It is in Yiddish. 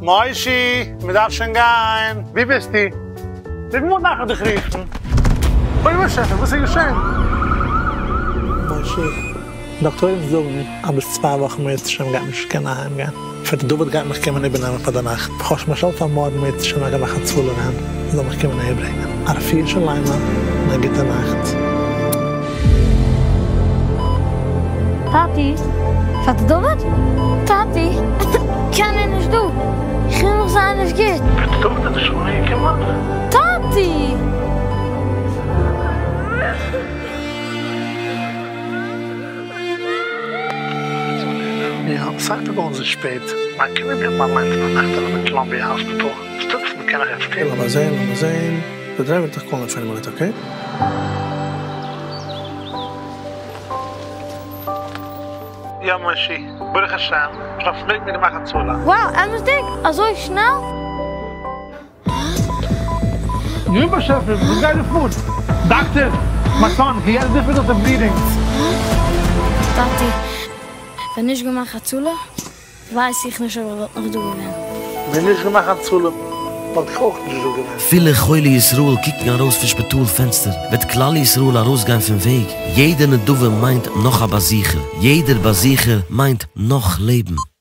מוישי, מען דארף שוין גיין. וואו ביסטו? וויפיל מאל דארף איך דיך רופן? אוי באשעפער, וואס איז געשען? מוישי, דאקטוירים זאגן אז ביז צוויי וואכן מערצעשעם גייט מען נישט קענען אהיים גיין. פעטער דוד גייט מיך קומען איבערנעמען פאר די נאכט. איך האב שוין באשטעלט פאר מארגן מערצעשעם א געמאכט הצלה ווען זאל מיך קומען אהערברענגען. א רפואה שלימה און א גוטע נאכט. טאטי, פעטער דוד? טאטי, קיינער איז נישט דא, איך פיל מיך זייער נישט גוט. פעטער דוד איז נישט אנגעקומען? טאטי! יא, סייווי ביי אונז איז שפעט. מיין קינדער בלייבן אליינס ביינאכט אינעם אין קאלאמביע האספיטאל. ס'טוט וואס מ'קען נאך יעצט טון. לאמיר זעהן, לאמיר זעהן. די דרייווער וועט דיך קאלן אין פינף מינוט, אקעי? יא מושי, ברוך השם, שוין אויפן וועג מיט געמאכט הצלה. Wow, אמת'דיג? אזוי שנעל? נו באשעפער, וואס גייט דא פאר? דאקטער, מיין סאן, הי העז דיפיקעלטי ברידינג. טאטי, ווען נישט געמאכט הצלה, ווייס איך נישט אויב איך וואלט נאך דא געווען. ווען נישט געמאכט הצלה, וואלט איך אויך נישט דא געווען. פילע חולי ישראל קוקן ארויס פון שפיטאל פענסטער, וועט כלל ישראל ארויסגיין פון וועג? יעדע נדבה מיינט נאך א באזוכער, יעדער באזוכער מיינט נאך לעבן.